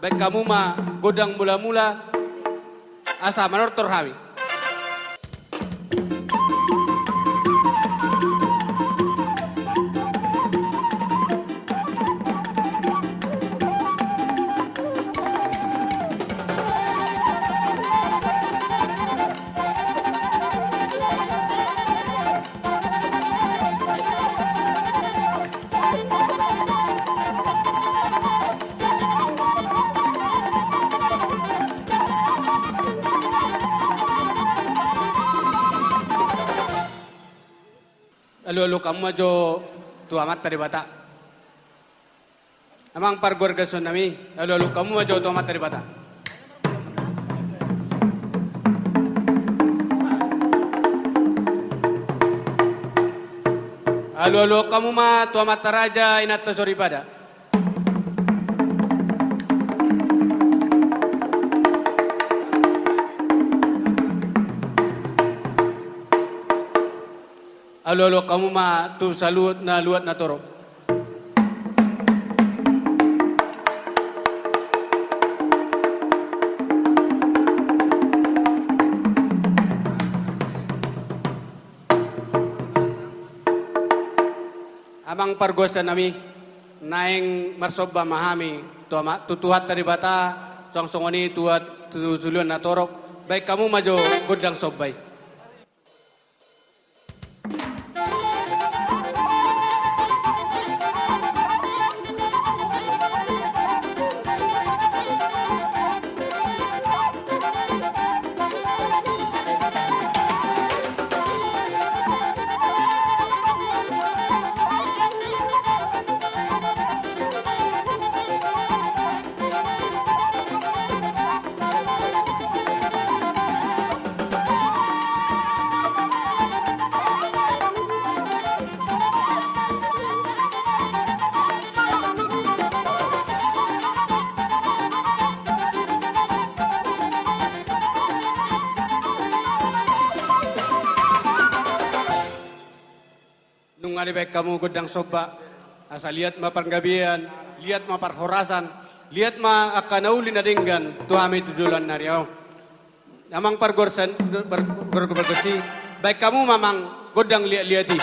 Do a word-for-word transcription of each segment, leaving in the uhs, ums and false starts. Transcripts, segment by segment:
Baen hamu ma gondang mulamula, asa manortor hami. Alualuhon hamu ma jo tu Amanta Debata. Amang pargoarga suhut nami, alualuhon hamu ma jo tu Amanta Debata. Alualuhon hamu ma tu amanta raja, inanta soripada. Alualuhon hamu ma tu saluhut na luat na torop. Amang pargoarga suhut nami, naeng marsomba ma hami tu Ama-, tu Tuhanta Debata, suang songon i tu, tu saluhut na torop. Baen hamu ma jo gondang somba i. Nunga dibaen hamu gondang somba, asa liat ma panggabean, liat ma parhorasan, liat ma angka na uli na denggan tu hami tu joloan ni ari on. Amang pargoarga suhut, par-, pargoarga suhut, baen hamu ma amang gondang liat-liat i.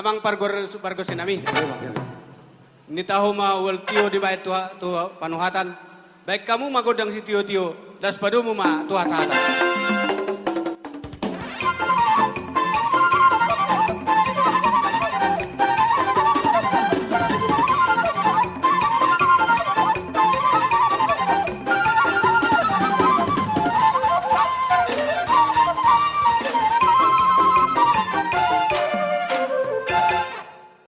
Amang pargor-, pargonsi nami. Nitahu ma ual tio dibaen tu ha-, tu panuhatan. Baen hamu ma gondang sitio-tio, laos padomu ma tu hasahatan.